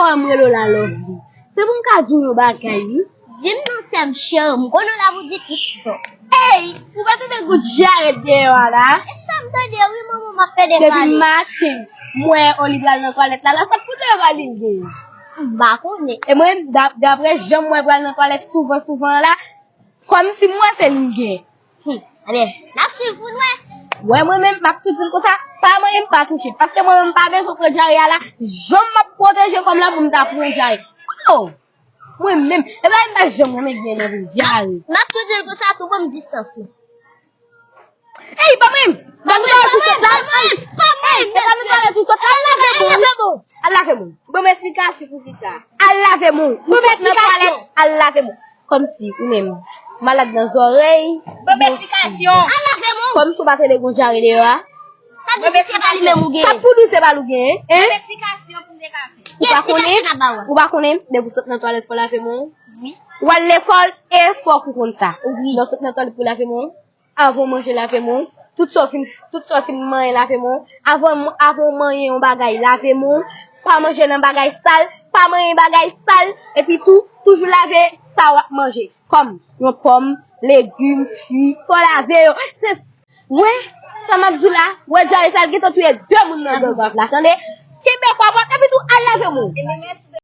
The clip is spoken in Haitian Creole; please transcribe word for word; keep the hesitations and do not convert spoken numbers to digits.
Mwen rele w la, Lovely. Se pou m ka di w yon bagay, wi. Di m non, sè m cheri, m konnen w la pou di tout sa. Ey, ou pa tande gout jarèt deyò a la? E sa m tande, wi, manman, m ap pede pale. Depi maten, m wè Oli pral nan twalèt la, la, sa k kote yo pral li gen? M pa konnen. E mwen, dap-, dapre jan m wè pral nan twalèt souvan, souvan la, kòmsi m wè se li gen. Hmm. Ebyen, n ap swiv pou n wè. Wè, mwen menm, m ap tou di l konsa, pa manyen m pa touche. Paske mwen menm, m pa bezwen pran dyare a la. Jan m ap pwoteje kò m la pou m ta pran dyare. Oh! Mwen menm, e pa m pa janm renmen gen nan vin dyare. M ap tou di l konsa, tou ban m distans mwen. Ey, pa manyen m! Ban m twalèt ou sot la. Ey, e pa m twalèt ou sot la. Al lave men w. Al lave men w. Ban m esplikasyon pou ki sa. Al lave men w. Ou sot nan twalèt, al lave men w. Kòmsi, ou menm, malad nan zòrèy. Ban m esplikasyon. Al lave men w. Kòmsi ou pa tande gon dyare deyò a? Sa pou di se pa li menm ou genyen? Sa pou di se pa li ou genyen, en? Ban m esplikasyon pou m te ka fè. Ou pa konnen? Ou pa konnen? Depi w sot nan twalèt, fò w lave men w. Wi. W al lekòl, e fòk ou konn sa. Wi. Lè w sot nan twalèt pou w lave men w, avan w manje, lave men w. Tout sa w fin, tout sa w fin manyen, lave men w. Avan, avan w manyen yon bagay, lave men w. Pa manje nan bagay sal, pa manyen bagay sal. Epi tou, toujou lave sa w ap manje. Kòm yon pòm, legim, fwi, fò w lave yo. Se, wè, sa m ap di w la, wè dyare sa l gentan touye de moun nan Gangòf la, tande? Kenbe kò w, epi tou al lave men w.